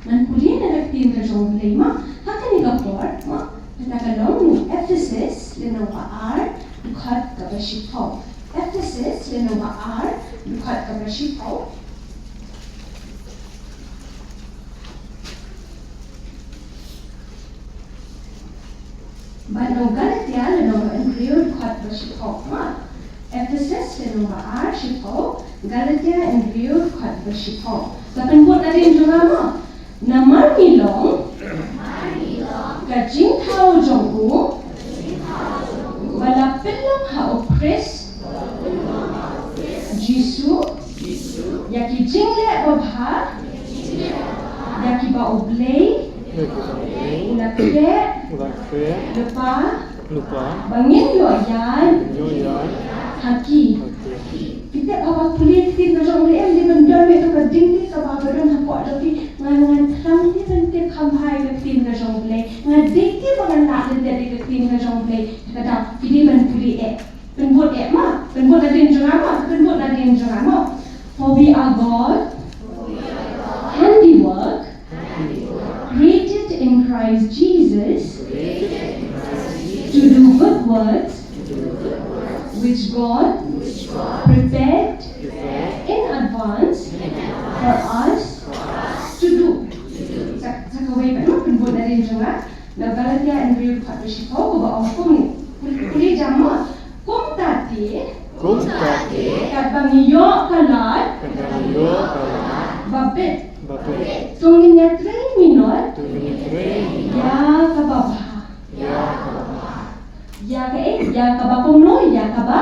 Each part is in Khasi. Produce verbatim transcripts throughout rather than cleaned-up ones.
Ngan pule na ka ktien ka jong U Blei mo, ha kane ka por mo, kata ka long Ephesus lynnong ba ar, dkhot kaba shiphew. Ephesus lynnong ba ar, dkhot kaba shiphew. Bad na Galatia lynnong ba hynriew dkhot ba shiphew mo. Ephesus lynnong ba ar shiphew, Galatia hynriew dkhot ba shiphew. Sa pynbud nadien jong nga mo. Namar ngi long ka jingthaw jong u ba la pynlong ha u Khrist Jisu ïa ki jingleh babha ïa kiba U Blei u la khreh lypa lypa ba ngin ïoh ïaid ïoh ïaid ha ki. Ha ki. Phi tip haba pule ktien ka jong U Blei em, dei ban don ïa ka ding dei kaba ba don hapoh jong phi. Nga ngan thrang dei ban tip kham bha ïa ka ktien ka jong U Blei. Nga dei tip ba ngan lah lyndet ïa ka ktien ka jong U Blei. Ka daw phi dei ban pule eh. Pynbud eh mo, pynbud nadien jong nga mo, pynbud nadien jong nga mo. For we are God handiwork, created in Christ Jesus to do good works, which God prepared in advance for us to do. Sa, sa kawei pat mo, pynbud nadien jong nga. Na Galatia hynriew dkhot ba shiphew kaba ong kum, pule, pule jam mo. Kumta te, kumta te, katba ngi ïoh ka lad, katba ngi ïoh ka lad, ba bit, ba bit, to ngin ïatrei minot, to ngin ïatrei minot ïa kaba bha. Ïa kaba bha. Ïa kaei, ïa kaba kumno, ïa kaba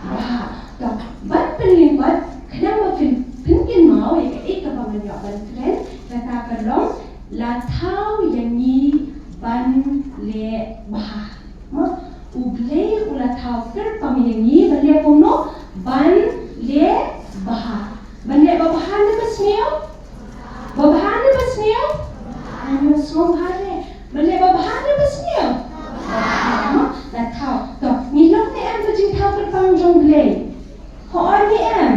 bha. To, ban pynlyngkot, khnang ba phin, phin kynmaw ïa kaei kaba ngan ïoh ban kren, kata ka long, la thaw ïa ngi ban leh bha. Mo, U Blei u la thaw kyrpang ïa ngi ban leh kumno, ban leh bha. Ban leh babha ne basniew? Babha ne basniew? Ai, nga sngew bha re. Ban leh babha ne basniew? Babha. La thaw. To, ngi long ne em ka jingthaw kyrpang jong U Blei? Hooid ne em?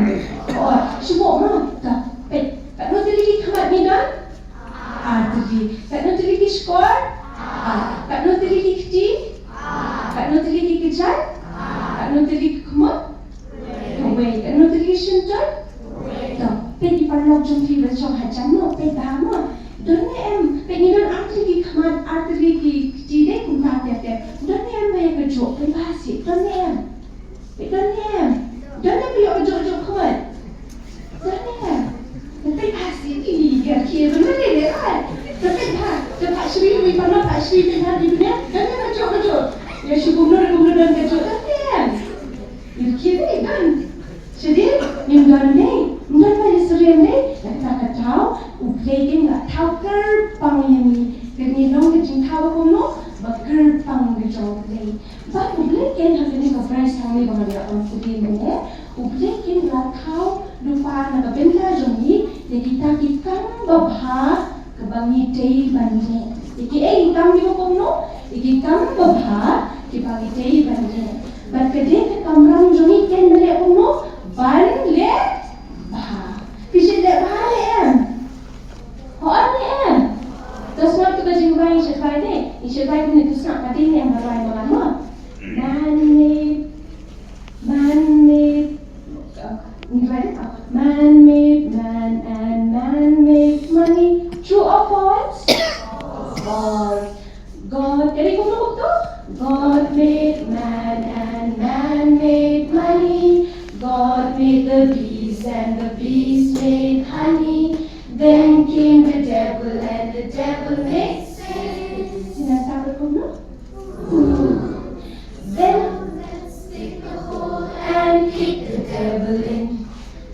Hooid. Shu buh mo. To, peit. Katno tylli ki khmat ngi don? Ar tylli. Katno tylli ki shkor? Ar. Katno tylli ki kti? Ar. Katno tylli ki kjat? Ar. Katno tylli ki khmut? Kawei. Katno tylli ki shyntur? To, peit i paralok jong phi ba shong hajan mo, peit bha mo. Don ne em, peit ngi don ar tylli ki khmat, ar tylli ki kti dei kumta ter ter. Don ne em ba ïa kajuh, peit bha sih, don ne em. Peit don ne em. Don ne em ba ïoh kajuh juh khmat. Don ne em. Peit bha sih, i ïa ki ban ne ne ai. Peit bha, da Pah Shri, wi paralok Pah Shri, peit bha di bniat, don ne em kajuh kajuh. Ïa shu kumno kumno don kajuh, don ne em. Ïa ki dei don. Shadien, ngim don dei, ngim don ba ïasyriem dei, ïa kata ka daw, U Blei kein u la thaw kyrpang ïa ngi, ka ngi long ka jingthaw ba kumno, ba kyrpang ka jong U Blei. Bad U Blei kein ha kane ka bryce hangne ba ngan ïa ong pule mynne, U Blei kein u la thaw lypa na ka bynta jong ngi, ïa kita ki kam babha, kaba ngi dei ban leh. Ïa kiei ki kam kiba kumno? Ïa ki kam babha kiba ngi dei ban leh. Bad ka dei ka kamram jong ngi kein ban leh kumno? Ban leh bha. Phi shait leh bha ne em? Hooid ne em? To sngap to ka jingrwai, ngi shait rwai ne? Ngi shait rwai kumne, to sngap, ka dei ne em ban rwai ma nga mo? Man-made, man-made, uh, ngi rwai de, uh, man-made man and man-made money. True or false? False. God, ka dei kumno kumto? God made man and man made money. God made the bees and the bees made honey. Then came the devil and the devil made sin. Sngewthuh kumno? Then let's dig a hole and kick the devil in.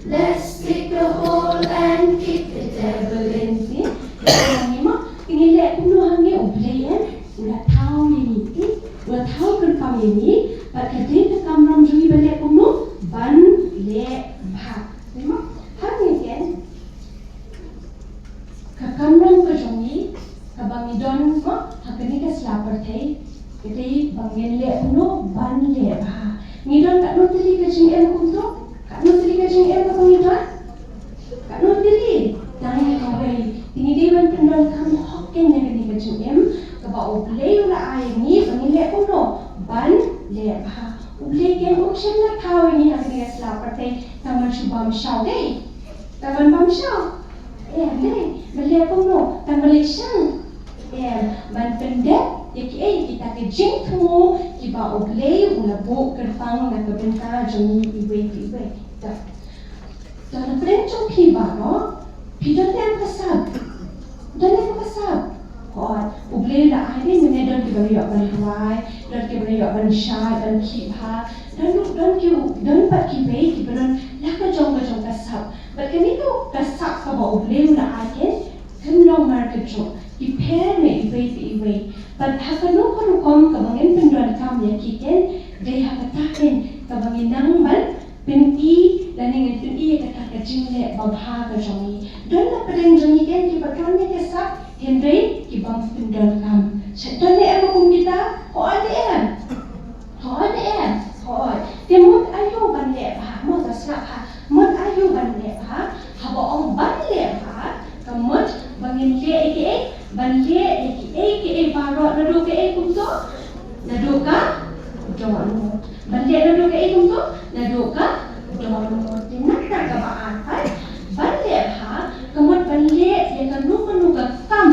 Let's dig a hole and kick the devil in. Ki? Hangne mo, te ngi leh kumno hangne, U Blei em u la thaw ïa ngi, ki? U la thaw kyrpang ïa ngi, bad ka dei ka kamram jong ngi ban leh kumno? Ban leh bha. Te mo, hangne kein. Ka kamram ka jong ngi, kaba ngi don mo, ha kane ka sla pyrthei, ka dei ba ngin leh kumno? Ban leh bha. Ngi don katno tylli ka jingim kumto? Katno tylli ka jingim kaba ngi don? Katno tylli? Tang kawei. Te ngi dei ban pyndon U Blei u la ai ïa ngi ba ngin leh kumno? Ban leh bha. U Blei ken um shym la thaw ïa ngi ha kane ka sla pyrthei tang ban shu bam shaw, dei? Tang ban bam shaw? Em, dei. Ban leh kumno? Tang ban leh shang? Em, ban pyndep ïa kiei kita ki jingthmu kiba U Blei u la buh kyrpang na ka bynta jong ngi iwei pa iwei. Te, te na pdeng jong phi baroh, phi don ne em ka sap? Don ne em ka sap? Hooid, U Blei u la ai, dei, mynne don kiba la ïoh ban duwai, don kiba la ïoh ban shad, ban khih bha, don, don ki, don pat kiwei kiba don la ka jong ka jong ka sap. Bad kane ka, ka sap kaba U Blei u la ai ken, kan long markajuh, ki pher ne iwei pa iwei. Bad ha kano ka rukom kaba ngin pyndonkam ïa ki ken, dei ha kata ken kaba ngin nang ban pyni, lane ngin pyni ïa kata ka jingleh babha ka jong ngi. Don na pdeng jong ngi ken kiba don ne ka sap, hynrei ki bym pyndonkam. Sa don ne em kum kita? Hooid ne em? Hooid ne em? Hooid. Te mut aïu ban leh bha, mut sa sngap bha. Mut aïu ban leh bha, haba ong ban leh bha, ka mut ba ngin leh ïa kiei, ban leh ïa kiei kiei baroh naduh kaei kumto? Naduh ka dohnud. Ban leh naduh kaei kumto? Naduh ka dohnud. Te nangta kaba ar pat, ban leh bha, ka mut ban leh ïa kano kano ka kam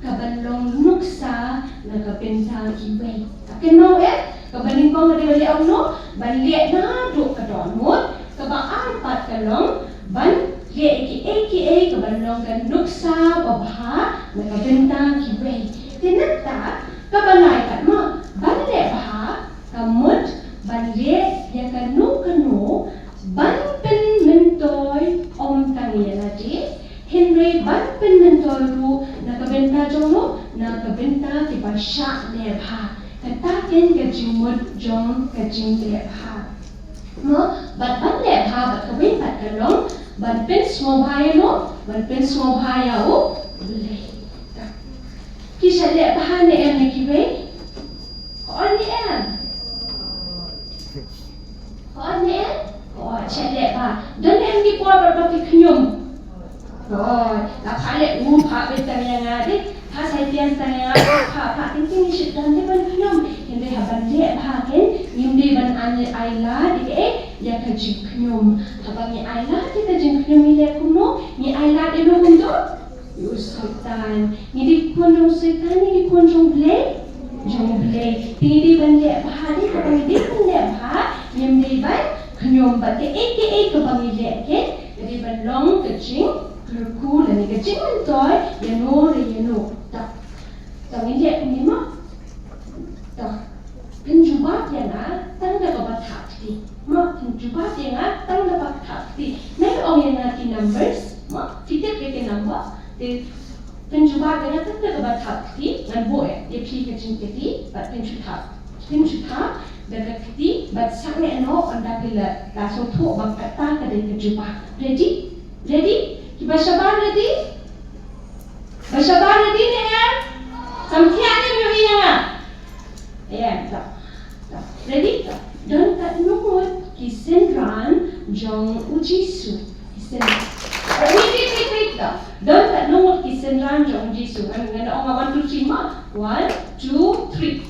kaban long nuksa na ka bynta kiwei. Kynmaw eh, kaba nyngkong ka dei ban leh kumno? Ban leh naduh ka dohnud, kaba ar pat ka long ban leh kiei kiei kaban long ka nuksa babha na ka bynta kiwei. Te nangta kaba lai pat mo, ban leh bha ka mut ban leh ïa kano kano ban pynmyntoi ym tang ïa lade, hynrei ban pynmyntoi ruh na ka bynta jong no, na ka bynta kiba shah leh bha. Kata ken ka jingmut jong ka jingleh bha. Mo, bad ban leh bha bad kawei pat ka long ban pynsngewbha ïa no, ban pynsngewbha ïa U Blei. Ki shah leh bha ne em na kiwei? Hooid ne em? Hooid ne em? Hooid, shah leh bha. Don ne em ki por ba ki khñium? Hooid, la phah leh u phah beit tang ïa nga dei. Phah saipian tang ïa nga, phah, phah, phah, ting ting, ngi shu don dei ban khñium. Hynrei haba leh bha ken, ngim dei ban ai, ai lad ïa kaei, ïa ka jingkhñium. Haba ngi ai lad ïa ka jingkhñium ngi leh kumno? Ngi ai lad ïa no kumto? Ïa u Soitan. Ngi dei ki khun jong u Soitan ne ki khun jong U Blei? Jong U Blei. Te ngi dei ban leh bha, dei kaba ngi dei ban leh bha, ngim dei ban khñium bad kaei kaei kaba ngi leh ken, ka dei ban long ka jingkyrkhu lane ka jingmyntoi ïa no re ïa no. Te, te ngin leh kumne mo. Te, pynjubab ïa nga tang da kaba thap kti. Mo, pynjubab ïa nga tang da kaba thap kti. Nai ong ïa nga ki numbers, mo, phi tip ïa ki number. Te, pynjubab ïa nga tang da kaba thap kti, ngan buh ïa phi ka jingkti, bad pynjubab. Pynjubab da ka kti, bad sangeh noh ynda phi la, la sngewthuh ba kata ka dei ka jubab. Ready? Ready? Kiba shabar ready? Ba shabar ready ne em? Samthiah ne em ïa nga? Em, to. To. Ready? To. Don katno ngut ki synran jong u Jisu? Ki synran. Eh, wait, wait, wait, wait, to. Don katno ngut ki synran jong u Jisu? Ngan, ngan ong one, two, three mo. One, two, three.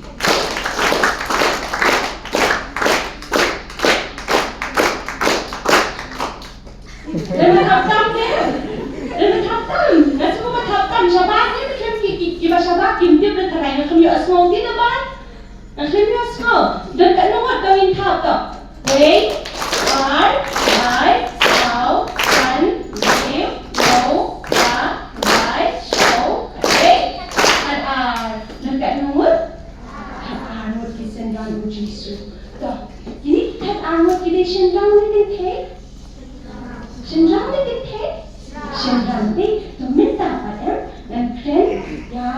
Lada thap tam te. Lada thap tam. Nga sngewbha thap tam. Shabar ne, ki, ki, kiba shabar kim tip lada thap, nga khlem ïohsngew te namar. Nga khlem ïohsngew. Don katno ngut ba ngin thap to? Wei, ar, lai, saw, san, hynriew, hynñiew, phra, lai, saw, wei. Khatar. Don katno ngut? Khatar ngut ki synran u Jisu. To. Kine ki khatar ngut ki dei shynrang ne kynthei? Shynrang ne kynthei? Shynrang, dei. To mynta pat em, ngan kren ïa ka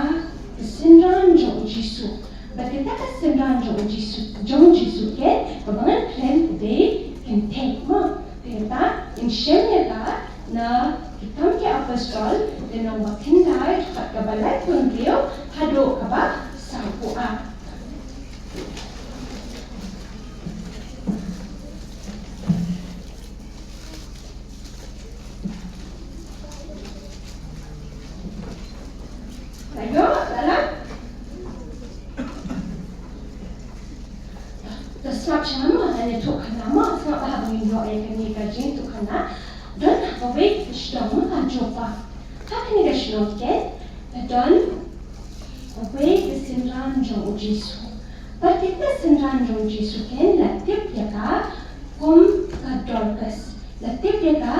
synran jong u Jisu. Bad kata ka synran jong u Jisu, jong u Jisu ken, kaba ngan kren ka dei kynthei mo. Te kata, ngin shem ïa ka na Ki Kam ki Apostol, lynnong ba khyndai, dkhot kaba laiphew hynriew haduh kaba sawphew ar. Ayo, salam. Ïathuhkhana, ma, sngap bha ba ngin ïoh ïa kane ka jingïathuhkhana. Don ha kawei ka shnong ha Joppa. Ha kane ka shnong, Ken, ka don kawei ka synran jong u Jisu. Bad kata ka synran jong u Jisu, Ken, la tip ïa ka kum ka Dorcas. La tip ïa ka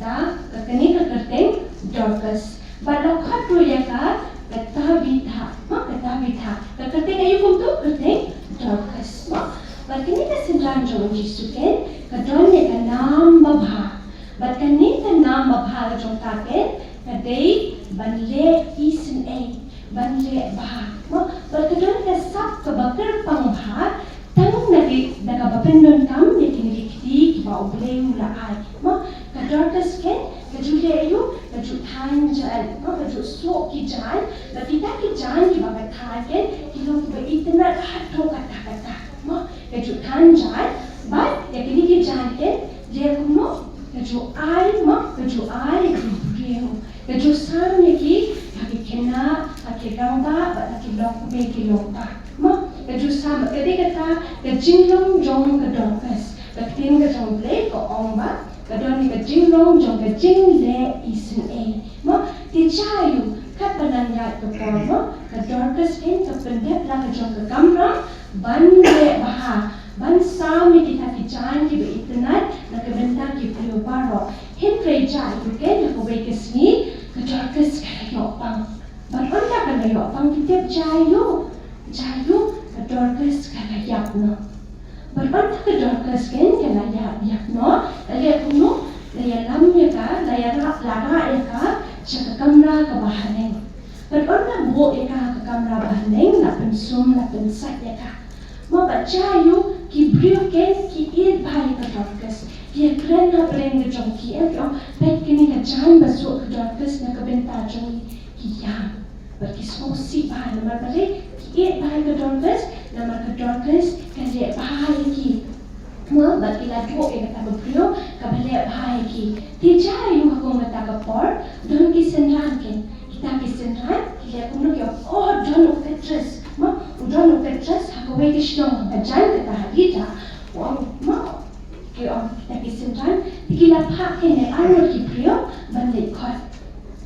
da ka, kane ka kyrteng Dorcas. Bad la khot ruh ïa ka, ka Tabitha, ma, ka Tabitha. Ka kyrteng aïu kumto? Kyrteng Dorcas, ma. Bad kane ka synran jong u Jisu, Ken, ka don ïa ka nam babha. Bad kane ka nam babha ka jong ka, Ken, ka dei ban leh isynei, ban leh bha. Ma, bad ka don ka sap kaba kyrpang bha, tang na ki, na kaba pyndonkam ïa kine ki kti kiba U Blei u la ai. Ma, ka Dorcas, Ken, ka ju leh aïu? Ka ju thaiñ jaiñ, ma, ka ju soh ki jaiñ. Bad kita ki jaiñ kiba ka thaiñ, Ken, ki long kiba itynnad haduh katta katta. Ma, ka ju thaiñ jaiñ, bad ïa kine ki jaiñ, Ken, leh kumno? Ka ju ai, ma, ka ju ai ïa ki briew. Ka ju sam ïa ki ha ki khynnah, ha ki rangbah, bad ha ki longkmie ki longkpa. Ma, ka ju sam, ka dei kata ka jinglong jong ka Dorcas. Ka ktien ka jong U Blei ka ong ba ka don ka jinglong jong ka jingleh isynei. Ma, te jia aïu, katba nang ïaid ka por, ma, ka Dorcas, Ken, ka pyndep la ka jong ka kamram ban leh bha, ban sam ïa kita ki jaiñ kiba itynnad na ka bynta ki briew baroh. Hynrei jia aïu, Ken, ha kawei ka sngi ka Dorcas ka la ïoh pang. Bad ynda ka la ïoh pang, phi tip jia aïu? Jia aïu? Ka Dorcas ka la ïap noh. Bad ynda ka Dorcas, Ken, ka la ïap, ïap noh, la leh kumno? La ïalam ïa ka, la ïarah, la rah ïa ka sha ka kamra kaba haneng. Bad ynda la buh ïa ka ha ka kamra ba haneng, la pynsum, la pynsait ïa ka. Ma, bad jia aïu? Ki briew, Ken, ki ïeit bha ïa ka Dorcas. Ki ïakren hapdeng ka jong ki, em, ki ong, peit kane ka jaiñ ba soh ka Dorcas na ka bynta jong ngi, ki ïam. Bad ki sngewsih bha namar balei? Ki ïeit bha ïa ka Dorcas, namar ka Dorcas ka leh bha ïa ki. Ma, bad ki la duh ïa kata ka briew kaba leh bha ïa ki. Te jia aïu ha kum kata ka por? Don ki synran, Ken. Kita ki synran ki leh kumno? Ki ong, oh, don u Petros. Ma, u don u Petros ha kawei ka shnong, ha ka jaiñ kata ha Lidda. U ong, ma, ki ong kita ki synran, te ki la phah, Ken, ïa arngut ki briew ban leit khot,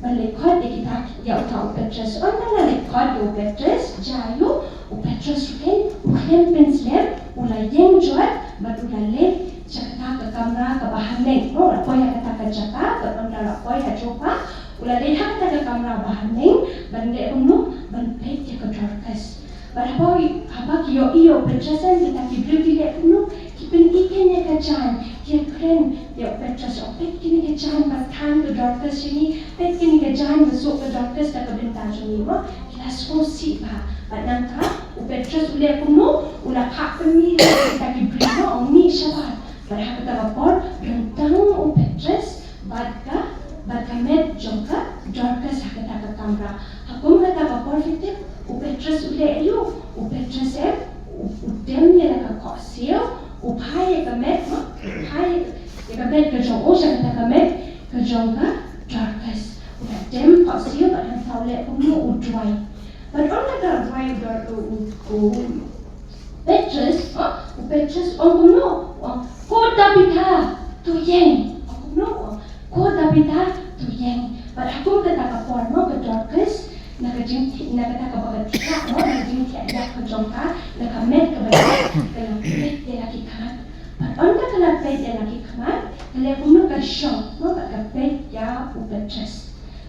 ban leit khot ïa kita, ïa uta u Petros. Ynda la leit khot ïa u Petros, jia aïu? U Petros ruh, Ken, u khlem pynslem, u la ïeng jot bad u la leit sha kata ka kamra kaba haneng. U la poi ha kata ka jaka, bad ynda u la poi ha Joppa, u la leit ha kata ka kamra ba haneng ban leh kumno? Ban peit ïa ka Dorcas. Bad haba, haba ki ïohi ïa u Petros, em, kita ki briew ki leh kumno? Ki pyni, Ken, ïa ka jaiñ, ki ïakren ïa u Petros, ong, peit kine ki jaiñ ba thaiñ ka Dorcas jong ngi, peit kine ki jaiñ ba soh ka Dorcas na ka bynta jong ngi. Ma, ki la sngewsih bha. Bad nangta u Petros u leh kumno? U la phah pynmih ïa kita ki briew, ong, mih shabar. Bad ha kata ka por don tang u Petros bad ka, bad ka met jong ka Dorcas ha kata ka kamra. Ha kum kata ka por, phi tip u Petros u leh aïu? U Petros, em, u, u dem ïa la ka khohsiew, u phai ïa ka met, ma, u phai ïa ka met ka jong u sha kata ka met ka jong ka Dorcas. U la dem khohsiew bad nangta u leh kumno? U duwai. Bad ynda ka la duwai u Dor-, u, u, u Petros, ha? U Petros ong kumno? Ong, ko Tabitha, to ïeng. Ong kumno? Ong, ko Tabitha, to ïeng. Bad ha kum kata ka por, mo, ka Dorcas, na ka jing, na kata kaba ka thiah, mo, na ka jingthiah ïap ka jong ka, na ka met kaba thiah, ka la peit ïa la ki khmat. Bad ynda ka la peit ïa la ki khmat, ka leh kumno? Ka shong, mo, bad ka peit ïa u Petros.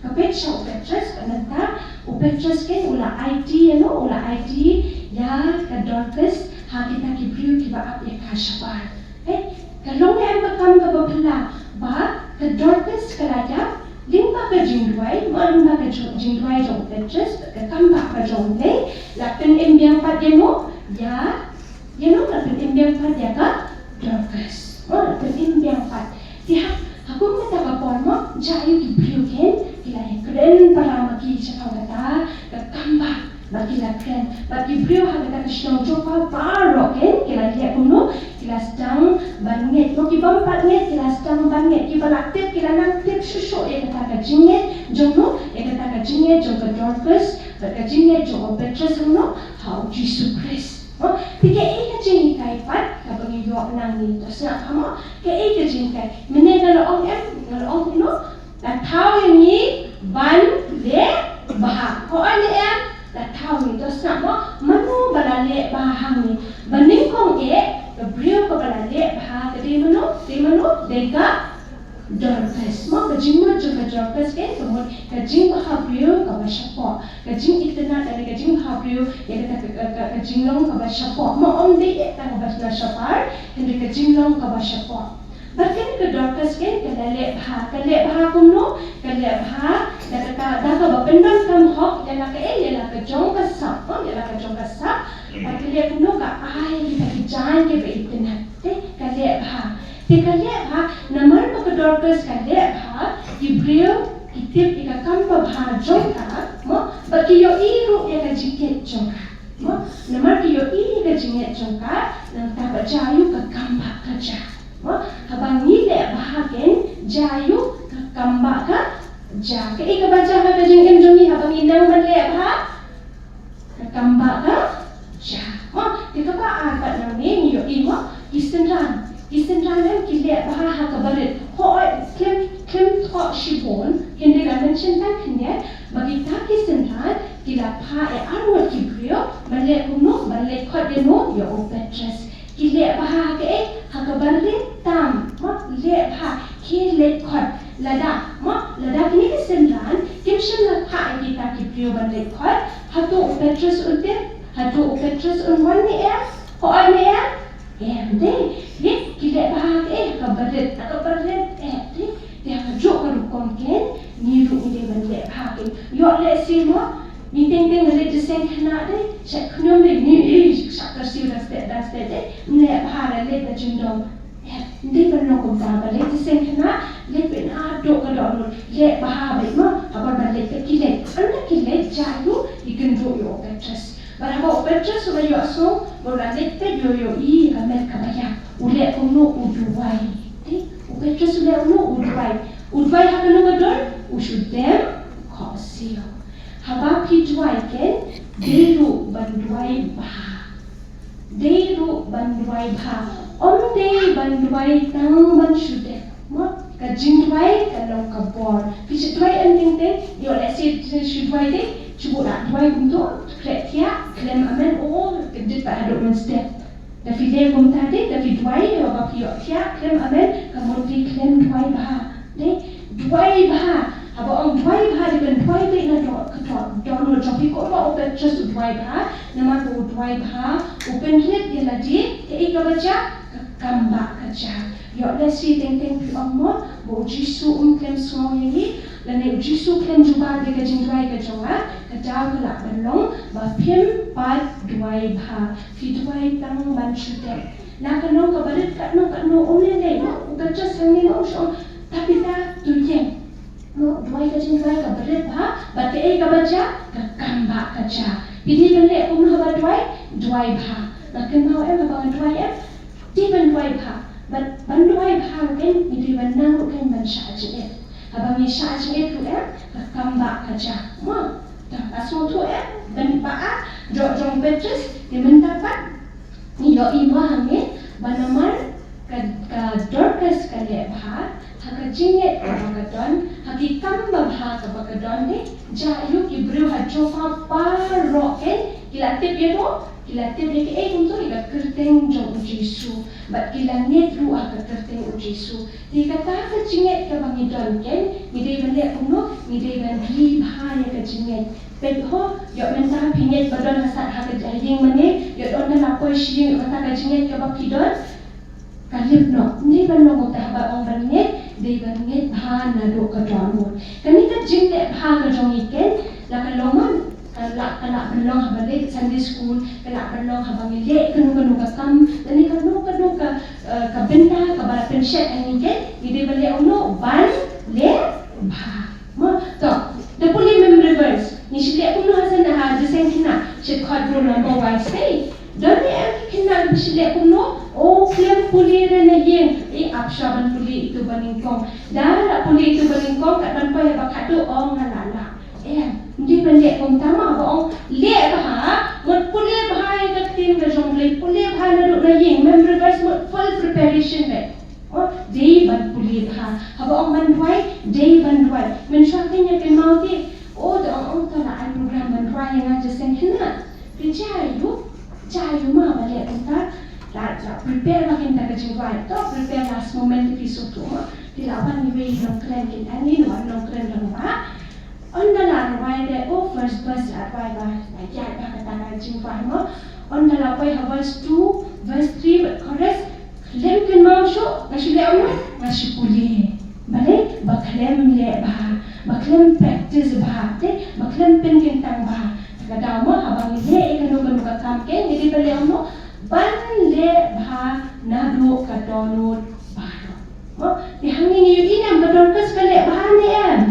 Ka peit sha u Petros, bad nangta u Petros, Ken, u la aiti, you know, u la aiti ïa ka Dorcas ha kita ki briew kiba ap ïa ka shabar. Peit, ka long ne em ka kam kaba phylla ba ka Dorcas ka la ïap lyngba ka jingduwai, mo, lyngba ka jing, jingduwai jong u Petros, ka kam ba ka jong u Blei, la pynim biang pat, you know, ïa, you know, la pynim biang pat ïa ka Dorcas. Mo, la pynim biang pat. Te ha, ha kum kata ka por, mo, jia aïu? Ki briew, Ken, ki la ïakren para ma ki shaphang kata ka kam ba, bad ki la kren. Bad ki briew ha kata ka shnong Joppa baroh, Ken, ki la leh kumno? Ki la sdang ban ngeit. Mo, ki bym pat ngeit ki la sdang ban ngeit. Kiba la tip ki la nang tip shuh shuh ïa kata ka jingngeit jong, mo, ïa kata ka jingngeit jong ka Dorcas bad ka jingngeit jong u Petros, mo, ha u Jisu Khrist. Te kaei ka jinghikai pat kaba ngi ïoh nangne? To sngap ha mo, kaei ka jinghikai? Mynne nga la ong em, nga la ong kumno? La thaw ïa ngi ban leh bha. Hooid ne em? La thaw ïa ngi. To sngap mo, mano ba la leh bha hangne? Ba nyngkong eh, ka briew kaba la leh bha ka dei mano? Dei mano? Dei ka Dorcas. Mo, ka jingmut jong ka Dorcas ka, ka mut ka jingbhabriew kaba shapoh, ka jingitynnad lane ka jingbhabriew ïa kata ka, ka, ka, ka jinglong kaba shapoh. Mo, ym dei eh tang kaba na shapar, hynrei ka jinglong kaba shapoh. Bad kane ka Dorcas ka, ka la leh bha, ka leh bha kumno? Ka leh bha da kata, da kaba pyndonkam hok ïa la ka, eh, ïa la ka jong ka sap, mo, ïa la ka jong ka sap. Bad ka leh kumno? Ka ai ïa kita ki jaiñ kiba itynnad. Te ka leh bha. Te ka leh bha, namar ba ka Dorcas ka leh bha, ki briew ki tip ïa ka kam babha jong ka, mo, bad ki ïohi ruh ïa ka jingkit jong ka. Mo, namar ki ïohi ïa ka jingngeit jong ka, nangta ba jia ïa u ka kam ba ka jia. Mo, haba ngi leh bha ken, jia ïa u ka kam ba ka jia. Kaei kaba jia ha ka jingim jong ngi haba ngi nang ban leh bha? Ka kam ba ka jia. Mo, te kaba ar pat nangne ngi ïohi mo, ki synran. Ki synran em ki leh bha ha kaba rit. Hooid, khlem, khlem thoh shibun, hynrei la mention tang khyndiat ba kita ki synran ki la phah ïa arngut ki briew ban leh kumno? Ban leit khot ïa uno? Ïa u Petros. Ki leh bha ha kaei? Ha kaba rit tam. Mo, leh bha, khie leit khot. Lada, mo, lada kine ki synran kim shym la phah ïa kita ki briew ban leit khot, hato u Petros un tip? Hato u Petros un wan ne em? Hooid ne em? Em, dei. Ye, ki leh bha ha kaei? Ha kaba rit, ha kaba rit, eh, dei. Te ha kajuh ka rukom ken, ngi ruh ngi dei ban leh bha ken. Ïoh lehse mo, ngi teng teng ngi leit jingïaseng khynnah, dei, shet khñium, dei, ngi, eh, shet kyrsiew da stet da stet, dei, ngi leh bha, da leit da jingdom. Eh, ym dei ban long kumta, ba leit jingïaseng khynnah, leit beit naduh ka dohnud, leh bha beit mo, haba ban leit beit ki leit. Ynda ki leit, jia ïa u, ki kynduh ïa u Petros. Bad haba u Petros u la ïohsngew, ba u la leit beit, ïoh, ïoh, ïohi ïa ka met kaba ïap. U leh kumno? U duwai. Te, u Petros u leh kumno? U duwai. U duwai ha kano ka dur? U shu dem khohsiew. Haba phi duwai ken, dei ruh ban duwai bha. Dei ruh ban duwai bha. Ym dei ban duwai tang ban shu dem. Mo, ka jingduwai ka long ka bor. Phi shu duwai em teng teng, ïoh lehse shu duwai, dei, shu buh la duwai kumto, khreh thiah, khlem amen, oh, ka dei pat haduh mynstep. Da phi leh kumta, dei, da phi duwai, ïoh ba phi ïoh thiah, khlem amen, ka mut phi khlem duwai bha. Dei, duwai bha. Haba ong duwai bha, dei ban duwai beit naduh ka doh, dohnud jong phi, kumba u Petros u duwai bha. Namar ba u duwai bha, u pynrit ïa lade, kaei kaba jia? Ka kam ba ka jia. Ïoh lehse teng teng phi ong mo, ba u Jisu um khlem sngew ïa ngi, lane u Jisu khlem jubab ïa ka jingduwai ka jong nga, ka daw ka lah ban long ba phim pat duwai bha. Phi duwai tang ban shu dem. La ka long kaba rit katno katno, um lei lei mo, u Petros hangne um shu ong, Tabitha, to ïeng. Mo, duwai ka jingduwai kaba rit bha, bad kaei kaba jia? Ka kam ba ka jia. Phi dei ban leh kumno haba duwai? Duwai bha. Nga kynmaw em, haba nga duwai em, dei ban duwai bha. Bad ban duwai bha ruh ken, ngi dei ban nang ruh ken ban shah jingit. Haba ngi shah jingit ruh em, ka kam ba ka jia. Mo, ta, ka sngewthuh em, ban ba a, jong, jong Petros, te mynta pat ngi ïohi mo hangne, ba namar ka, ka Dorcas ka leh bha ha ka jingngeit kaba ka don, ha ki kam babha kaba ka don, te jia ïa u, ki briew ha Joppa baroh ken ki la tip ïa u, ki la tip ïa kaei kumto, ïa ka kyrteng jong u Jisu. Bad ki la ngeit ruh ha ka kyrteng u Jisu. Te kata ka jingngeit kaba ngi don ken, ngi dei ban leh kumno? Ngi dei ban ri bha ïa ka jingngeit. Peit ho, ïoh mynta phi ngeit ba don ha sat ha ka ïing mane, ïoh don da la poi sha ïing, ïoh kata ka jingngeit kaba phi don ka lip noh. Ym dei ban long kumta, haba ong ban ngeit, dei ban ngeit bha naduh ka dohnud. Kane ka jingleh bha ka jong ngi ken, la ka long man, ka la, ka la ban long haba leit Sunday school, ka la ban long haba ngi leh kano kano ka kam, lane kano kano ka, eh, ka bynta kaba la pynshet ha ngi ken, ngi dei ban leh kumno? Ban leh bha. Mo, to, da pule memory verse. Ngi shu leh kumno ha shen ha jingïaseng khynnah? Shu khot roll number wise te. Don ne em ki khynnah ba shu leh kumno? Oh, khlem pule re na ïing. Eh, ap shwa ban pule itu ba nyngkong. Da la pule itu ba nyngkong, kat ban poi haba khatduh, oh, nga la lah. Em, ym dei ban leh kumta mo, haba ong leh bha, mut pule bha ïa ka ktien ka jong Mynshuwa kein ïa kynmaw te, o, da ong ong to la ai program ban rwai ïa nga jingïaseng khynnah. Te jia ïa u, jia ïa u ma ba leh kumta, la, la prepare ba kein ta ka jingrwai, to prepare last moment te phi sngewthuh ma. Te la wan iwei i nongkren, kein ani la wan nongkren rangbah. Ynda la rwai te, o, first verse la rwai ba, la ïaid ba kata ka jingrwai ma. Ynda la poi ha verse two, verse three bad chorus, khlem kynmaw shuh, nga shu leh ong, nga shu pule. Balei, ba khlem leh bha, ba khlem practice bha, te, ba khlem pynkyntang bha. Ka daw ma, haba ngi leh ïa kano kano ka kam kein, ngi dei ban leh ong, ban leh bha naduh ka dohnud baroh. Mo, te hangne ngi ïohi ne em, ka Dorcas ka leh bha ne em?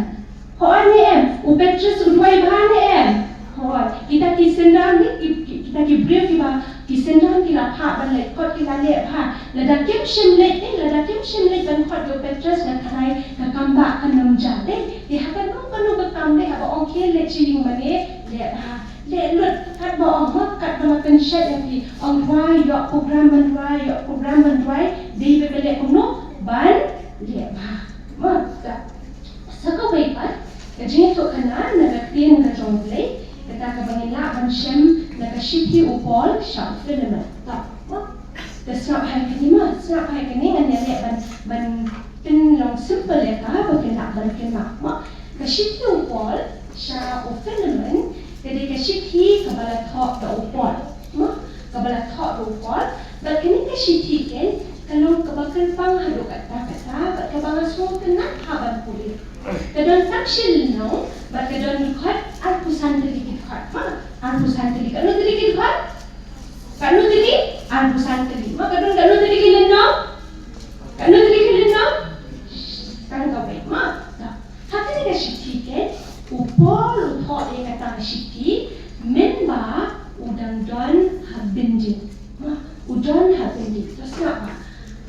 Hooid ne em? U Petrus u duwai bha ne em? Hooid. Kita ki synran ne, ki, ki, kita ki briew kiba, ki synran ki la phah ban leit khot ki la leh bha. Lada kim shym leit ne, lada kim shym leit ban khot ïa u Petrus nga tharai ka kam bah kan ym jia ne. Te ha kano kano ka kam ne haba ong khie leit shiliang mane leh bha. Leh lut, katba ong ma, katba la pynshet ïa phi. Ong rwai, ïoh program ban rwai, ïoh program ban rwai. Dei ba leh kumno, ban leh bha. Ma, ka. Sa kawei pat, ka jingïathuhkhana na ka ktien ka jong U Blei, kata kaba ngin lah ban shem na ka shithi u Paul sha u Philemon. Ta, ma, ta sngap hai kane ma, sngap hai kane ngan ïaleh ban, ban pynlong simple ïa ka, ba kin lah ban kynmaw. Ma, ka shithi u Paul sha u Philemon, ka dei ka shithi kaba la thoh da u Paul. Ma, kaba la thoh da u Paul. Bad kane ka shithi kein, ka long kaba kyrpang haduh katta katta, bad kaba nga sngewtynnat ha ban pule. Ka don tang shi lynnong, bad ka don dkhot, arphew san tylli ki dkhot. Ma, arphew san tylli. Katno tylli ki dkhot? Katno tylli? Arphew san tylli. Ma, ka don katno tylli ki lynnong? Katno tylli ki lynnong? Tang kawei. Ma, ta. Ha kane ka shithi kein, u Paul u thoh ïa kata ka shithi, mynba u dang don ha byndi. Ma, u don ha byndi. To sngap bha.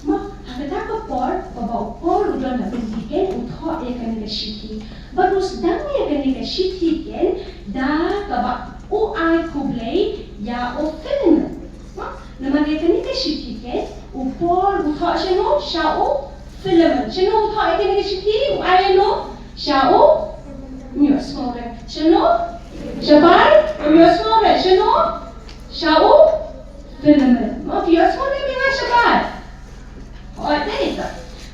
Ma, ha kata ka por, kaba u Paul u don ha byndi kein, u thoh ïa kane ka shithi. Bad u sdang ïa kane ka shithi kein, da kaba u ai khublei ïa u Philemon. Ma, namar ïa kane ka shithi kein, u Paul u thoh shano, sha u Philemon. Shano u thoh ïa kane ka shithi, u ai ïa no, sha u, ym ïohsngew re. Shano, shabar, ym ïohsngew re. Shano, sha u Philemon. Ma, phi ïohsngew re, phi nga shabar. Hooid, dei ta.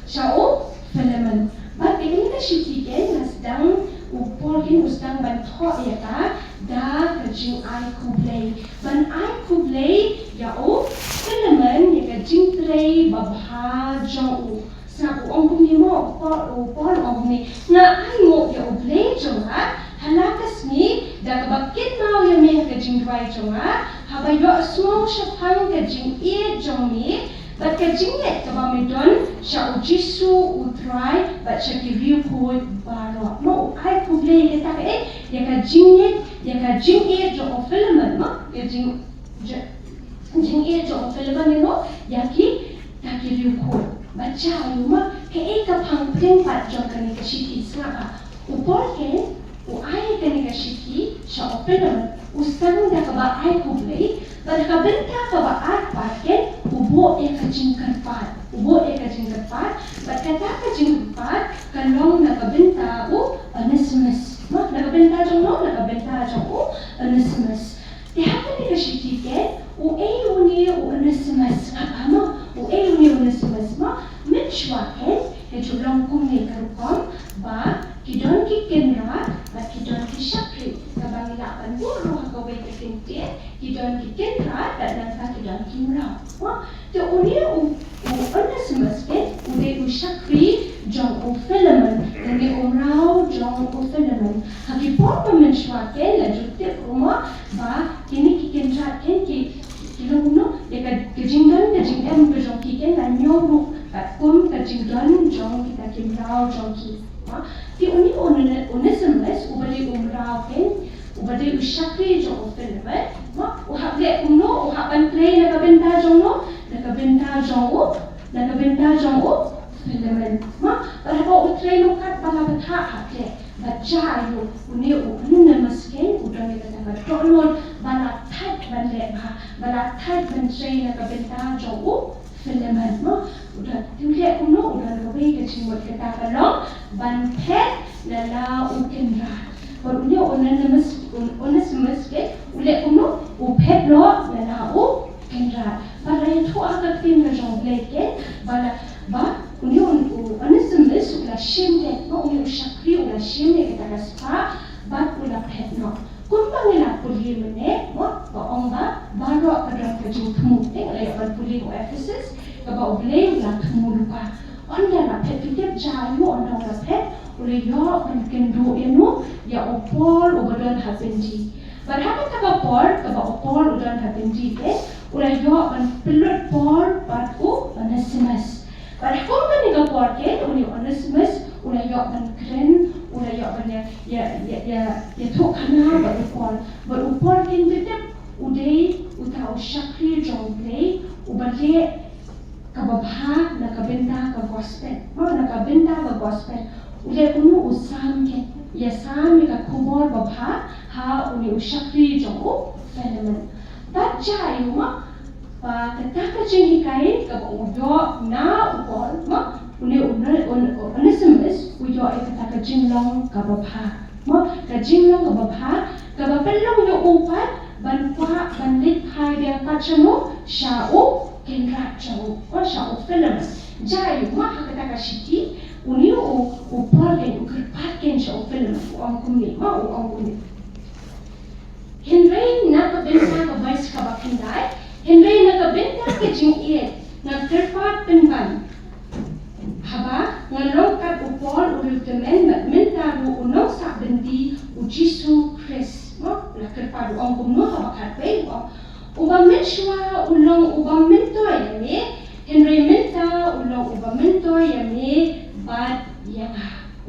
Sha u Philemon. Bad ïa kane ka shithi kein, la sdang u Paul kein u sdang ban thoh ïa ka, da ka jingai khublei. Ban ai khublei ïa u Philemon ïa ka jingtrei babha jong u. Sngap, u ong kumne mo, u Paul, u Paul u ong kumne. Nga ai nguh ïa U Blei jong nga, ha la ka sngi, da kaba kynmaw ïa me ha ka jingduwai jong nga, haba ïohsngew shaphang ka jingïeit jong me, bad ka jingngeit kaba me don sha U Jisu U Trai bad sha ki riewkhuid baroh. Mo, u ai khublei ïa kata ka, eh, ïa ka jingngeit, ïa ka jingïeit jong u Philemon, mo, ïa jing, jing, jingïeit jong u Philemon, you know, ïa kita ki riewkhuid. Bad jia ïa u, ma, kaei ka phang pdeng pat jong kane ka shithi, sngap bha. U Paul kein, u ai kane ka shithi sha u Philemon, u sdang da kaba ai khublei, bad ha ka bynta kaba ar pat kein, u buh ïa ka jingkyrpad, u buh ïa ka jingkyrpad, bad kata ka jingkyrpad, ka long na ka bynta u Onesimus. Ma, na ka bynta jong no, na ka bynta jong u Onesimus. Te ha kane ka shithi kein, uei une u Onesimus, sngap bha mo, uei une u Onesimus mo, mynshuwa kein, ka ju long kumne ka rukom, ba, ki don ki kynrad, bad ki don ki shakri, kaba ngi lah ban buh ruh ha kawei ka kyntien, ki don ki kynrad, bad nangta ki don ki mraw. Mo, te une u, u Onesimus kein, u dei u shakri jong u Philemon, lane u mraw jong u Philemon. Ha ki por ba mynshuwa kein, la ju tip ruh mo, ba, kine ki kynrad kein ki, ki long kumno, ïa ka, ka jingdon, ka jingem, ka jong ki kein, la ñiew ruh, katkum, ka jingdon, jong, kita ki mraw, jong ki. Ha? Te une, une, Onesimus, uba dei u mraw kein, uba dei u shakri jong u Philemon, ha? U hap leh kumno, u hap ban trei na ka bynta jong no, na ka bynta jong u, na ka bynta jong u Philemon. Ha? Bad haba u trei no katba la bthah ha pdeng. Bad jia ïa u, une u Onesimus kein, u don ïa kata ka dohnud, ba la thait ban leh bha, ba la thait ban trei na ka bynta jong u Philemon, no? U don, te u leh kumno, u don kawei ka jingmut, kata ka long ban phet na la u kynrad. Bad une u Onesimus, un-, Onesimus ke, u leh kumno, u phet noh na la u kynrad. Bad la ïathuh ha ka ktien ka jong U Blei ke, ba la, ba une u, u Onesimus u la shim ke, no, une u shakri u la shim ïa kata ka spah, bad u la phet noh. Kumba ngi la pule mynne, mo, ka ong ba baroh ka don ka jingthmu. Te ngi la ïoh ban pule ha Ephesus, kaba U Blei u la thmu lypa. Ynda la phet, phi tip jia aïu ynda u la phet? U la ïoh ban kynduh ïa u, ïa u Paul uba don ha byndi. Bad ha kata ka por kaba u Paul u don ha byndi te, u la ïoh ban pynlut por bad u Onesimus. Bad ha kum kane ka por te, une u Onesimus u la ïoh ban kren, u la ïoh ban ïa, ïa, ïa, ïa, ïathuhkhana bad u Paul. Bad u Paul, phin tip, u dei uta u shakri jong U Blei uba leh kaba bha na ka bynta ka gospel. Mo, na ka bynta ka gospel. U leh kumno? U sam ke, ïasam ïa ka khubor babha ha une u shakri jong u Philemon. Bad jia aïu, mo, ba kata ka jinghikai kaba u ïoh na u Paul, mo, une u, une u Onesimus u ïoh ïa kata ka jinglong kaba bha. Mo, ka jinglong kaba bha kaba pynlong ïa u pat ban kwah ban leit phai biang pat shano? Sha u kynrad jong u, mo, sha u Philemon. Jia aïu, mo, ha kata ka shithi une u, u Paul kein u kyrpad kein sha u Philemon, u ong kumne, mo, u ong kumne. Hynrei na ka bynta, ka verse kaba khyndai, hynrei na ka bynta ka jingïeit nga kyrpad pynban, haba nga long kat u Paul u riewtymmen bad mynta ruh u nongsah byndi u Jisu Khrist. Mo, la kyrpad, u ong kumno ha ba khatwei? U ong, uba mynshuwa u long uba myntoi ïa me, hynrei mynta u long uba myntoi ïa me bad ïa nga.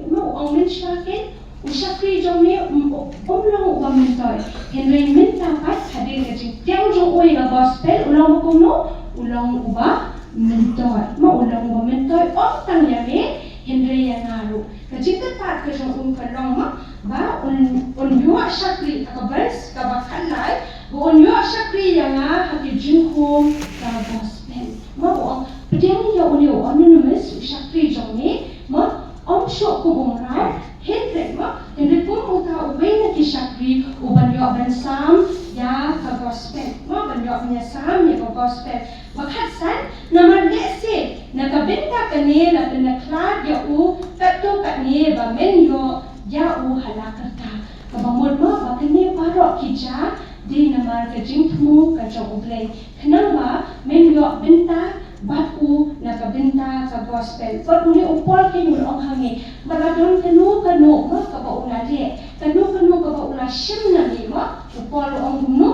Mo, u ong mynshuwa kein u shakri jong me um, um long uba myntoi, hynrei mynta pat hadien ka jingpdiang jong u ïa ka gospel u long kumno? U long uba myntoi. Mo, u long uba myntoi ym tang ïa me hynrei ïa nga ruh. Ka jingkyrpad ka jong u ka long, mo, ba un, un ïoh shakri, ha ka verse kaba khatlai, ba un ïoh shakri ïa nga ha ki jingkhum ka gospel. Mo, u ong, pdiang ïa une u Onesimus u shakri jong me, mo, ym shuh kum u mraw, hynrei, mo, hynrei kum uta uwei na ki shakri uban ïoh ban sam ïa ka gospel. Mo, ban ïoh ban ïasam ïa ka gospel. Ba khatsan, namar lehse na ka bynta kane la pynïakhlad ïa u katto katne ba men ïoh ïa u ha la karta. Kaba mut, mo, ba kane baroh ki jia dei namar ka jingthmu ka jong U Blei, khnang ba men ïoh bynta bad u na ka bynta ka gospel. Bad une u Paul kein u la ong hangne, ba la don kano kano, mo, kaba u la leh, kano kano kaba u la shim na me, mo, u Paul u ong kumno?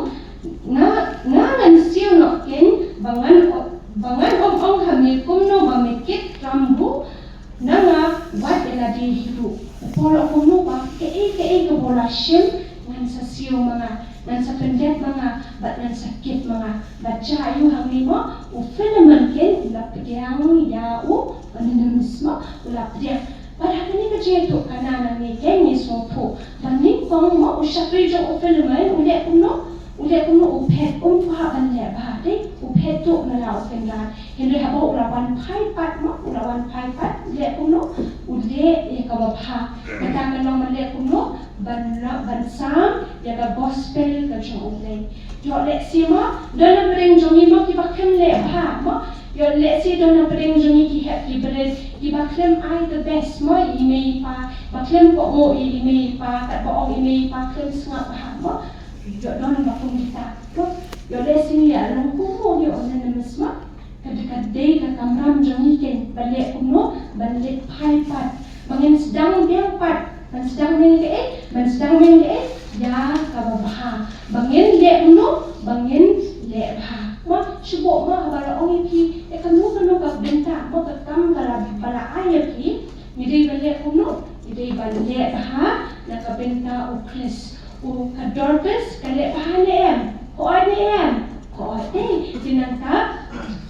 Nga, nga ngan siew noh kein ba ngan, ba ngan ym ong ha me kumno ba me kit ram ruh na nga, wat ïa lade hi ruh. U Paul u ong kumno? Ba kaei kaei kaba u la shim ngan sa siew ma nga, ngan sa pyndep ma nga bad ngan sa kit ma nga. Bad jia aïu hangne, mo, u Philemon kein u la pdiang ïa u Onesimus, mo, u la pdiang. Bad ha kane ka jingïathuhkhana nangne kein ngi sngewthuh ba nyngkong, mo, u shakri jong u Philemon u leh kumno? U leh kumno? U phet, um kwah ban leh bha, dei, u phet tuh na la u kynrad. Hynrei haba u la wan phai pat, mo, u la wan phai pat, u leh kumno? U leh ïa kaba bha. Kata ka long ban leh kumno? Ban la, ban sam ïa ka gospel ka jong U Blei. Ïoh lehse, mo, don na pdeng jong ngi, mo, kiba khlem leh bha, mo. Ïoh lehse don na pdeng jong ngi ki hep ki barit kiba khlem ai the best, mo, ïa i mei i pa, ba khlem kohnguh ïa i mei i pa, katba ong i mei i pa khlem sngap bha, mo. Ïoh don ba kum kita, mo. Ïoh lehse ngi ïa long kum une u Onesimus, mo. Ka dei, ka dei ka kamram jong ngi kein ban leh kumno? Ban leit phai pat. Ba ngin sdang biang pat. Ban sdang biang kaei? Ban sdang biang kaei? Ïa kaba bha. Ba ngin leh kumno? Ba ngin leh bha. Mo, shu buh, mo, haba la ong ïa phi ïa kano kano ka bynta, mo, ka kam ba la, ba la ai ïa phi, ngi dei ban leh kumno? Ngi dei ban leh bha na ka bynta U Khrist. U, ka Dorcas ka leh bha ne em? Ka oi ne em? Ka oi, dei. Te nangta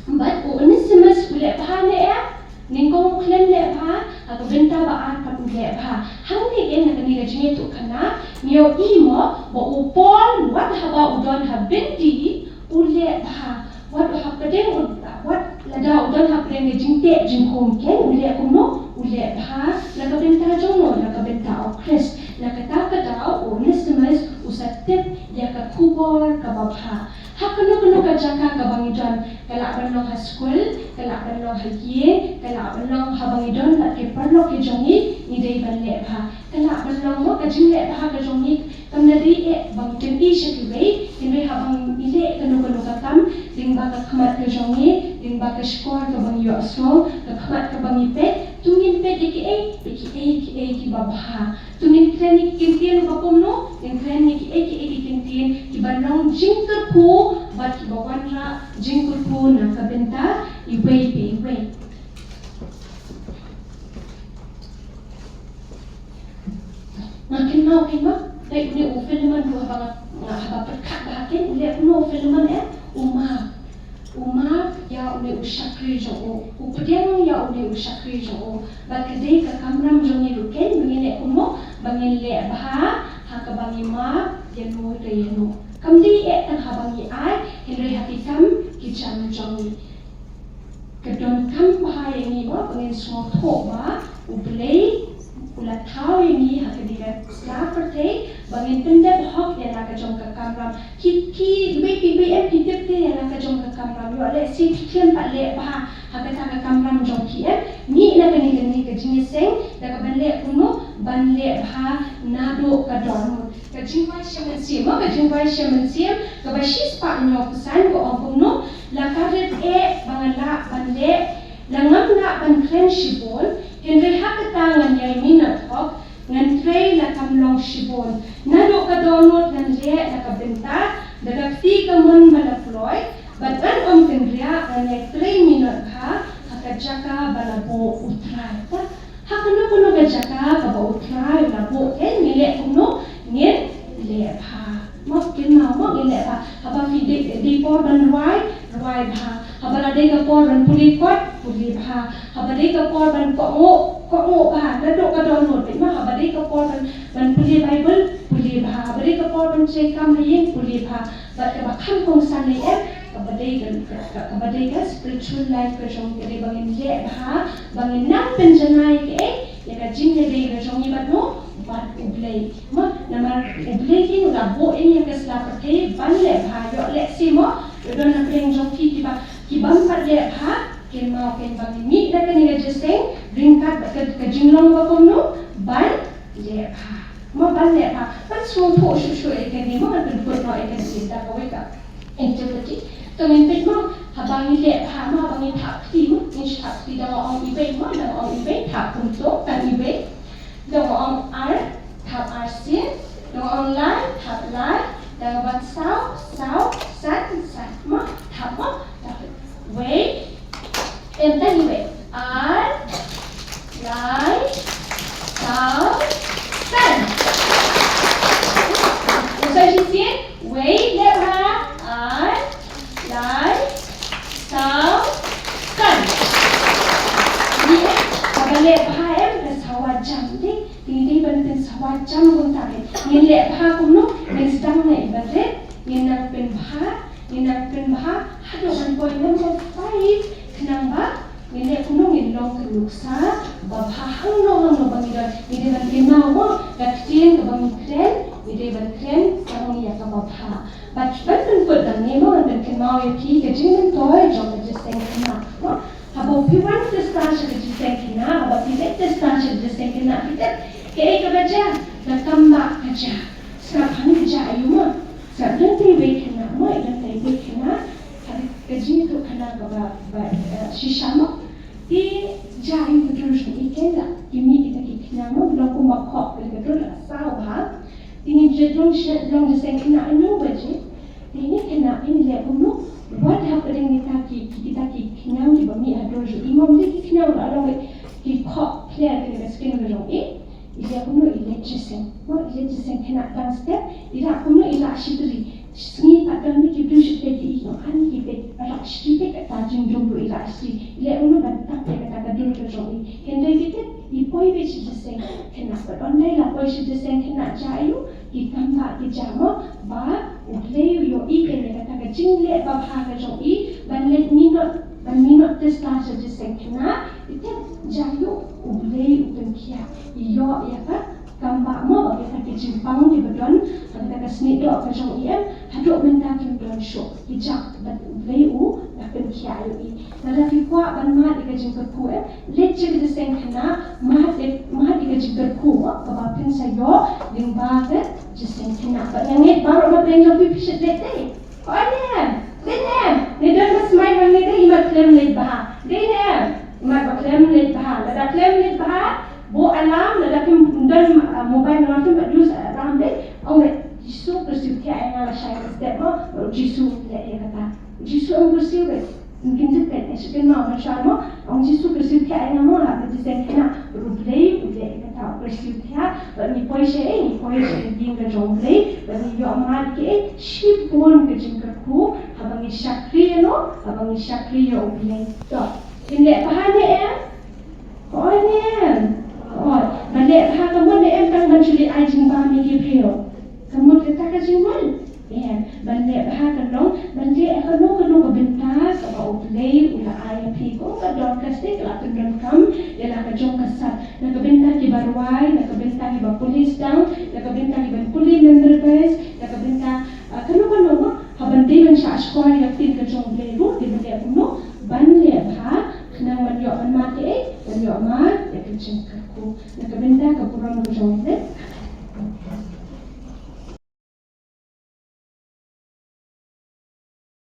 bad u Onesimus u leh bha ne em? Nyngkong u khlem leh bha, ha ka bynta ba ar pat u leh bha. Hangne kein na kane ka jingïathuhkhana ngi ïohi, mo, ba u Paul wat haba u don ha byndi u leh bha. Wat u hapdeng u, wat lada u don hapdeng ka jingteh jingkhum, ken u leh kumno? U leh bha na ka bynta jong no, na ka bynta u Khrist. Na kata ka daw u Onesimus u sa tip ïa ka khubor kaba bha. Ha kano kano ka jaka kaba ngi don, ka lah ban long ha skul, ka lah ban long ha ïing, ka lah ban long haba ngi don bad ki paralok ki jong ngi, ngi dei ban leh bha. Ka lah ban long mo ka jingleh bha ka jong ngi kam dei eh ba ngi pyni sha kiwei, hynrei haba ngi leh kano kano ka kam lyngba ka khmat ka jong ngi, lyngba ka shkor kaba ngi ïohsngew, ka khmat kaba ngi peit, to ngin peit ïa kiei, ïa kiei kiei kiba bha. To ngin kren ïa ki kyntien ba kumno, ngin kren ïa kiei kiei ki kyntien kiba long jingkyrkhu bad kiba wanrah jingkyrkhu na ka bynta iwei pa iwei. Nga kynmaw, kynmaw, peit une u Philemon, ruh haba nga, nga haba pyrkhat bha, ken u leh kumno u Philemon, eh? U map. U map ïa une u shakri jong u. U pdiang ïa une u shakri jong u. Bad ka dei ka kamram jong ngi ruh, ken, ba ngin leh kumno, ba ngin leh bha ha kaba ngi map ïano re ïano. Kam dei eh tang haba ngi ai, hynrei ha ki kam ki jam jong ngi. Ka donkam bha ïa ngi mo ba ngin sngewthuh ba U Blei u la thaw ïa ngi ha kane ka sla pyrthei ba ngin pyndep hok ïa la ka jong ka kamram. Ki, ki, kiwei kiwei em ki tip te ïa la ka jong ka kamram. Ïoh lehse ki khlem pat leh bha ha kata ka kamram jong ki em. Mih na kane, kane ka jingïaseng da kaban leh kumno, ban leh bha naduh ka dohnud. Ka Jingpyrshang Mynsiem, ka Jingpyrshang Mynsiem kaba shispah hynñiewphew san ka ong kumno, la ka rit eh ba nga lah ban leh, la ngam lah ban kren shibun, hynrei ha kata ngan ïai minot hok, ngan trei la kam long shibun. Naduh ka dohnud ngan leh la ka bynta, da ka kti kamon ba la kloi, bad ngan ym kynriah, ngan ïai trei minot bha ha ka jaka ba la buh U Trai. Ha kano kano ka jaka kaba U Trai u la buh, eh, ngin leh kumno, ngin leh bha. Mo, kynmaw mo, ngin leh bha. Haba phi dei, dei por ban rwai, rwai bha. Haba la dei ka por ban pule kot, pule bha. Haba dei ka por ban kohnguh, kohnguh bha. Naduh ka dohnud, mo, haba dei ka por ban, ban pule Baibl, pule bha. Haba dei ka por ban trei kam ha ïing, pule bha. Bad kaba kham kongsan lei em, kaba dei ka, ka, kaba dei ka spiritual life ka jong ngi, ka dei ba ngin leh bha, ba ngin nang pynjanai kaei, ïa ka jingïadei ka jong ngi bad no, bad U Blei. Mo, namar U Blei kin u la buh ïa ngi ha ka sla pyrthei ban leh bha, ïoh lehse mo, ïoh don na pdeng jong phi kiba, kibym pat leh bha, kynmaw, kynmaw ba ngin mih na kane ka jingïaseng, ryngkat bad ka, ka jinglong ba kumno, ban leh bha. Mo, ban leh bha. Ban sngewthuh shuh shuh ïa kane, mo, ngan pynkut noh ïa kane da kawei ka activity. To ngin peit mo, haba ngi leh bha, mo, haba ngi thap kti, mo, ngin shu thap kti, da nga ong iwei, mo, da nga ong iwei, thap kumto, tang iwei. Da nga ong ar, thap arsien. Da nga ong lai, thap lai. Da nga ong saw, saw, san, san, mo, thap, mo, thap. Wei, Em, tang iwei. Ar, lai, saw, san. Utai shisien, wei, leh bha. Ar, lai, saw, san. Ni, eh, haba leh bha em, ka sawa jam dei. Dei, dei ban pynsawa jam kumta dei. Ngin leh bha kumno, ngin sdang na i ba rit, ngin nang pynbha, ngin nang pynbha haduh ban poi number five, khnang ba ngin leh kumno, ngin long ka nuksa ba bha hangno hangno ba ngi don. Ngi dei ban kynmaw mo, ka ktien kaba ngi kren, ngi dei ban kren tang ïa kaba bha. Bad ban pynkut nangne mo, ban pynkynmaw ïa phi ka jingmyntoi jong ka jingïaseng khynnah mo. Haba phi wan tista sha ka jingïaseng khynnah, haba phi leit tista sha ka jingïaseng khynnah, phi tip kaei kaba jia, da kam ba ka jia. Sngap hangne jia aïu mo. Sngap, don tang iwei khynnah mo, don tang iwei khynnah. Ka jingïathuhkhana kaba, ba, eh, shisha mo. Te jia aïu ka dur jong i, ken la, i mih kita ki khynnah mo, long kumba khop ka dur, la saw bha. Te ngin ïa long sha, long jingïaseng khynnah hynñiew baje. Te ngi khynnah, ngi leh kumno, wat hapdeng kita ki, ki, kita ki khñiang kiba mih ha dur jong i, mo, ym dei ki khñiang ruh, long ki khop khlieh kane ka skin ka jong i. I leh kumno, i leit jingïaseng. Mo, i leit jingïaseng khynnah tang step, i rah kumno, i rah shitri. Sngi pat don ki briew shu peit ïa i, mo, ani ki peit, rah shitri, peit kata jingdum ruh i rah shitri. I leh kumno ban tap ïa kata ka dur ka jong i. Hynrei phi tip, i poi beit sha jingïaseng khynnah. Bad ynda i la poi sha jingïaseng khynnah, jia aïu, ki kam ba ki jia mo, ba U Blei u ïohi ïa kata ka Jingleh babha ka jong i ban leh minot, ban minot tista sha jingïaseng khynnah, i tip, ïa u, U Blei u pynkhiah. I ïoh ïa ka kam ba mo ba ïa ka jingpang kiba don ha kata ka snieh doh ka jong i, em, haduh mynta kim don shuh. I jak ba U Blei u la pynkhiah ïa i. Lada phi kwah ban mad ïa ka jingkyrkhu, em, leit sha ka jingïaseng khynnah, mad ïa, mad ïa ka jingkyrkhu mo kaba phin sa ïoh lyngba ka jingïaseng khynnah. Bad nga ngeit baroh na pdeng jong phi phi shet leit dei. Oi ne em, dei ne em. Ne don ba smai ba ne dei, i mat khlem leit bha. Dei ne em, i mat ba khlem leit bha. Lada khlem leit bha, buh alarm, lada phim don, ah, mobile, lada phim pat use alarm dei. Ong leh, Jisu kyrsiew thiah ïa nga lashai ka step mo, Jisu leh ïa kata. Jisu em kyrsiew dei. Ngin tip peit, eh, shu kynmaw mynshuwa mo, ong Jisu kyrsiew thiah ïa nga mo, ha ka jingïaseng khynnah, bad U Blei u leh ïa kata, u kyrsiew thiah, bad ngi poi sha, eh, ngi poi sha ïing ka jong U Blei, bad ngi ïoh mad ïa ki, eh, shibun ka jingkyrkhu, haba ngi shakri ïa no, haba ngi shakri ïa U Blei. To, phin leh bha ne em? Oi ne em? Oi, ban leh bha ka mut ne em tang ban shu leit ai jingbam ïa ki briew? Ka mut kata ka jingmut? Em, ban leh bha ka long ban leh ïa kano kano ka bynta kaba U Blei u la ai ïa phi. Kum ka Dorcas te ka la pyndonkam ïa la ka jong ka sap, na ka bynta kiba rwai, na ka bynta kiba pule sdang, na ka bynta kiban pule member base, na ka bynta, ah, kano kano mo, ha ban dei ban shah shkor ïa ka ktien ka jong U Blei ruh, dei ban leh kumno, ban leh bha, khnang ban ïoh ban mad ïa, ban ïoh mad ïa ka jingkyrkhu. Na ka bynta ka burom ka jong U Blei,